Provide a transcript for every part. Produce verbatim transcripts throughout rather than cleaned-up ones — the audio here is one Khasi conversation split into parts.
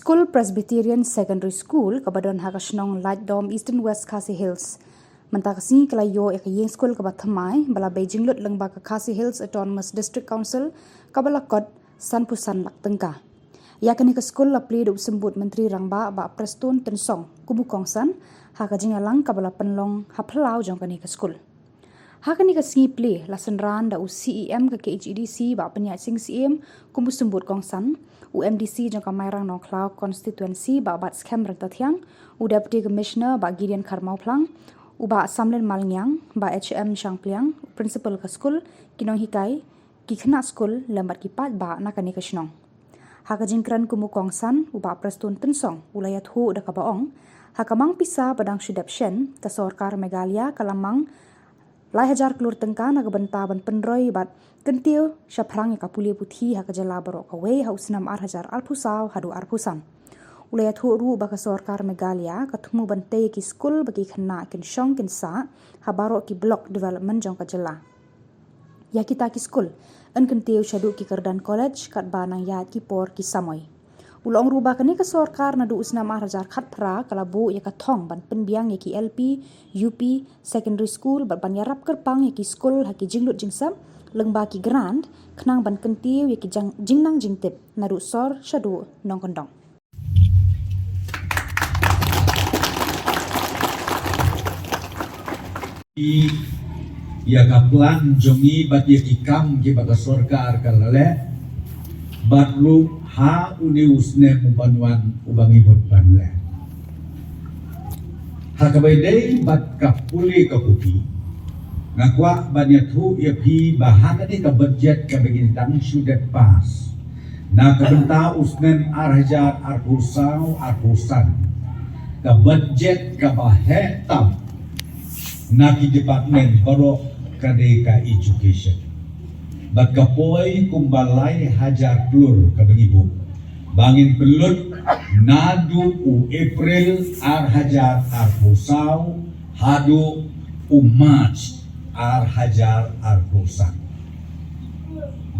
Skul Presbyterian Secondary School kaba don ha ka shnong Laitdom, Eastern West Khasi Hills, mynta ka sngi ka la ïoh ïa ka ïing skul kaba thymmai ba la bei jinglut lyngba ka Khasi Hills Autonomous District Council kaba la kot sanphew san lak tyngka. Ïa kane ka skul la plie da u Symbud Myntri Rangbah Bah Prestone Tynsong kum u kongsan ha ka jingïalang kaba la pynlong ha phyllaw jong kane ka skul. Ha kane ka sngi plie la synran da u C E M ka K H A D C Bah Pynïaid Sing Syiem kum u symbud kongsan, u M D C jong ka Mairang Nongkhlaw Constituency Bah Batskhem Ryntathiang, u Deputy Commissioner Bah Gideon Kharmawphlang, u Bah Samlin Malngiang, Bah H M Shangpliang, u Principal ka skul, ki nonghikai, ki khynnah skul lem bad ki paidbah na kane ka shnong. Ha ka jingkren kum u kongsan, u Bah Prestone Tynsong u la ïathuh da kaba ong, ha ka mang pisa ba dang shu dep shen, ka sorkar Meghalaya ka la mang lai hajar klur tyngka na ka bynta ban pynroi bad kyntiew shaphrang ïa ka pule puthi ha ka jylla baroh kawei ha u snem ar hajar arphew saw haduh arphew san. U la ïathuh ruh ba ka sorkar Meghalaya ka thmu ban tei ïa ki skul ba ki khynnah kin shong kin sah ha baroh ki block development jong ka jylla. Ïa kita ki skul yn kyntiew shaduh ki kyrdan college katba nang ïaid ki por ki samoi. U la ong ruh ba kane ka sorkar naduh u snem ar hajar khatphra ka la buh ïa ka thong ban pynbiang ïa ki L P, U P, secondary school bad ban ïarap kyrpang ïa ki skul ha ki jinglut jingsep lyngba ki grant khnang ban kyntiew ïa ki jang-, jingnang jingtip naduh sor shaduh nongkyndong. Ïa ka plan jong ngi bad ïa ki kam kiba ka sorkar ka la leh bad ruh ha une u snem u ban wan uba ngi bud ban leh. Ha kaba ïadei bad ka pule ka puthi, nga kwah ban ïathuh ïa phi ba ha kane ka budget kaba ngi dang shu dep pass na ka bynta u snem ar hajar arphew saw arphew san, ka budget kaba heh tam na ki department baroh ka dei ka education. Bad ka poi kumba lai hajar klur kaba ngi buh ba ngin pynlut naduh u April ar hajar arphew saw haduh u March ar hajar arphew san.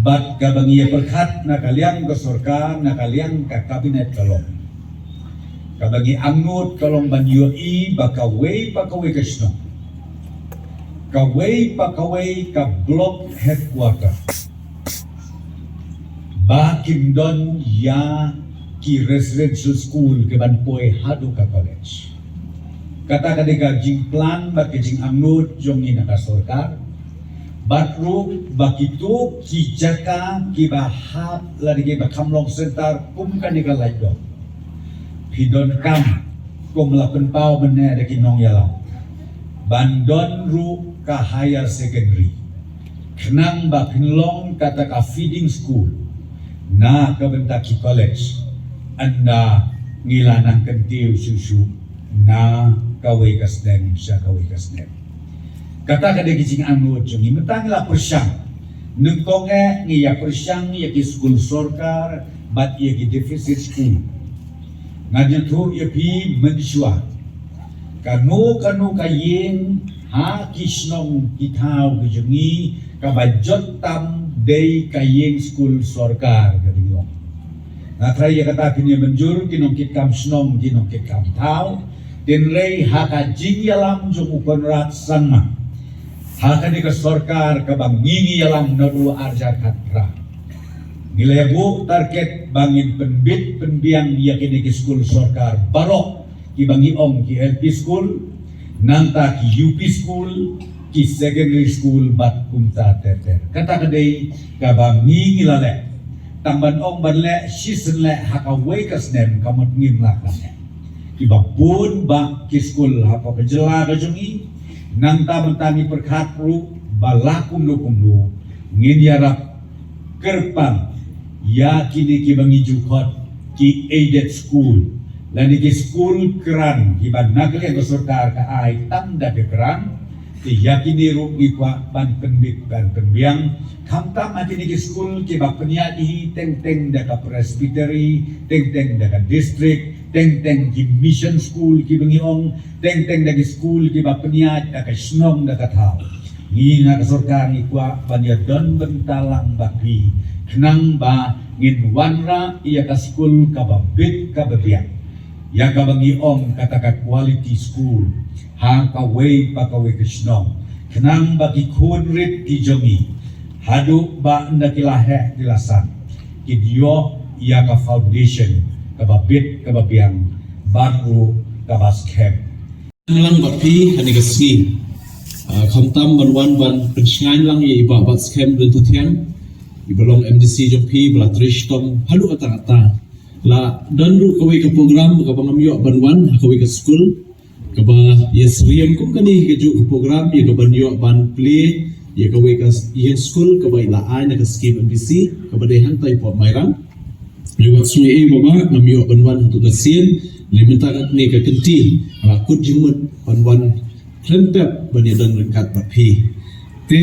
Bad kaba ngi ïa pyrkhat na ka liang ka sorkar, na ka liang ka kabinet ka long, kaba ngi angnud ka long ban ïohi ba kawei pa kawei ka shnong, kawei pa kawei ka block headquarter, ba kin don ïa ki residential school ki ban poi haduh ka college. Kata ka dei ka jingplan bad ka jingangnud jong ngi na ka sorkar. Bad ruh ba kito ki jaka kiba hap lane kiba kham long center kum kane ka Laitdom, phi donkam kum la pynpaw mynne da ki nongïalam ban don ruh ka higher secondary khnang ba phin long kata ka feeding school na ka bynta ki college, ynda ngi la nang kyntiew shuh shuh na kawei ka snem sha kawei ka snem. Kata ka dei ka jingangnud jong ngi. Mynta ngi la pyrshang, nyngkong eh ngi ïa pyrshang ïa ki skul sorkar bad ïa ki deficit school. Ngan ïathuh ïa phi mynshuwa, kano kano ka ïing ha ki shnong ki thaw ki jong ngi kaba jot tam dei ka ïing skul sorkar ka dei ong. Nga tharai ïa kata phin ïa mynjur ki nongkitkam shnong, ki nongkitkam thaw. Hynrei ha ka jingïalam jong u Conrad Sangma ha kane ka sorkar kaba ngi ngi ïalam naduh ar hajar khatphra, ngi la ïa buh target ba ngin pynbit pynbiang ïa kine ki skul sorkar baroh kiba ngi ong ki L P school, nangta ki U P school, ki secondary school bad kumta ter ter. Kata ka dei kaba ngi ngi la leh. Tang ban ong ban leh shisien leh ha kawei ka snem ka mut ngim lah ban leh. Kiba bun bah ki skul hapoh ka jylla ka jong ngi, nangta mynta ngi pyrkhat ruh ba la kumno kumno ngin ïarap kyrpang ïa kine kiba ngi ju khot ki aided school lane ki skul kren kiba na ka liang ka sorkar ka ai tang da ka kren. Te ïa kine ruh ngi kwah ban pynbit ban pynbiang, khamtam ha kine ki skul kiba pynïaid hi teng teng da ka presbytery, teng teng da ka district, teng teng ki mission school kiba ngi ong, teng teng da ki skul kiba pynïaid da ka shnong da ka thaw. Ngi na ka sorkar ngi kwah ban ïa don bynta lang bad phi khnang ba Ngin wanrah ïa ka skul kaba bit kaba biang, ïa kaba ngi ong kata ka quality school, ha kawei pa kawei ka shnong, khnang ba ki khun rit ki jong ngi, haduh ba na ki la heh ki la san, kin ïoh ïa ka foundation kaba bit kaba biang, bad ruh kaba skhem. Lang bad phi ha kane ka sngi, ah, khamtam ban wan ban pynshngaiñ lang ïa i Bah Batskhem Ryntathiang, iba long M D C jong phi ba la trei shitom haduh katta katta. La don ruh kawei ka program kaba ngam ïoh ban wan ha kawei ka skul, kaba ïasyriem kum kane kajuh ka program ïa kaban ïoh ban plie ïa kawei ka ïing skul kaba i la ai na ka skim M D C kaba dei hangtai pop Mairang. Ïa wat sngi ei baba ngam ïoh ban wan hangtu ka sien, ne mynta kane ka kynti la kut jingmut ban wan khlem pep ban ïadon ryngkat bad phi. Te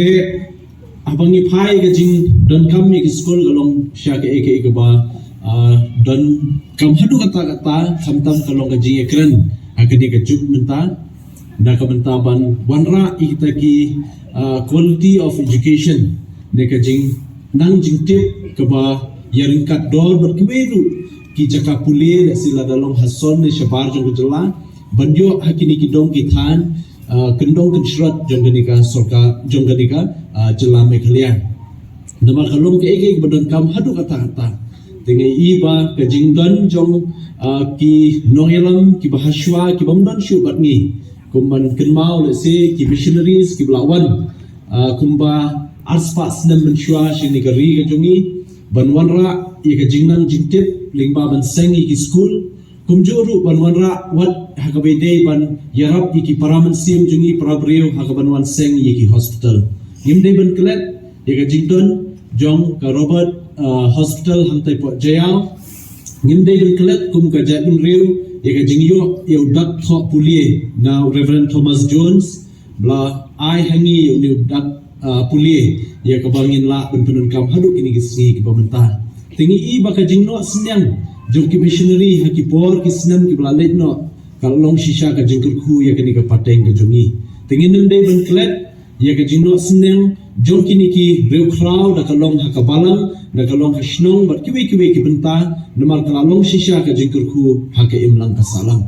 haba ngi phai ka jingdonkam ïa ki skul ka long sha kaei kaei kaba, ah, donkam haduh katta katta, khamtam ka long ka jingïakren ha kane ka juk mynta, na ka bynta ban wanrah ïa kita ki, ah, quality of education, ne ka jingnang jingtip kaba ïaryngkat dor bad kiwei ruh ki jaka pule, lehse lada long ha sor ne shabar jong ka jylla, ban ïoh ha kine ki dong ki thaiñ, ah, kyndong kynshrot jong kane ka sorkar, jong kane ka, ah, jylla Meghalaya. Namar ka long kaei kaei kaba donkam haduh katta katta. Te nga i ba ka jingdon jong, ah, ki nongïalam kiba hashwa kibym don shuh bad ngi, kum ban kynmaw lehse ki missionaries kiba la wan, ah, kumba arspah snem mynshuwa sha kane ka ri ka jong ngi, ban wanrah ïa ka jingnang jingtip lyngba ban seng ïa ki skul, kumjuh ruh ban wanrah wat ha kaba ïadei ban ïarap ïa ki para mynsiem jong ngi, para briew ha kaban wan seng ïa ki hospital. Ngim dei ban klet ïa ka jingdon jong ka Robert, ah, Hospital hangtai pop Jaïaw. Ngim dei ban klet kum ka jaitbynriew ïa ka jingïoh ïa u dak thoh pule na u Reverend Thomas Jones, ba la ai ha ngi ïa une u dak, ah, pule, ïa kaba ngin lah ban pyndonkam haduh kine ki sngi kiba mynta. Te ngi i ba ka jingnoh synñiang jong ki missionary ha ki por ki snem kiba la leit noh ka la long shisha ka jingkyrkhu ïa kane ka pateng ka jong ngi. Te ngin ym dei ban klet ïa ka jingnoh synñiang jong kine ki riewkhraw, da ka long ha ka balang, da ka long ha shnong bad kiwei kiwei ki bynta, namar ka la long shisha ka jingkyrkhu ha ka imlang ka sahlang.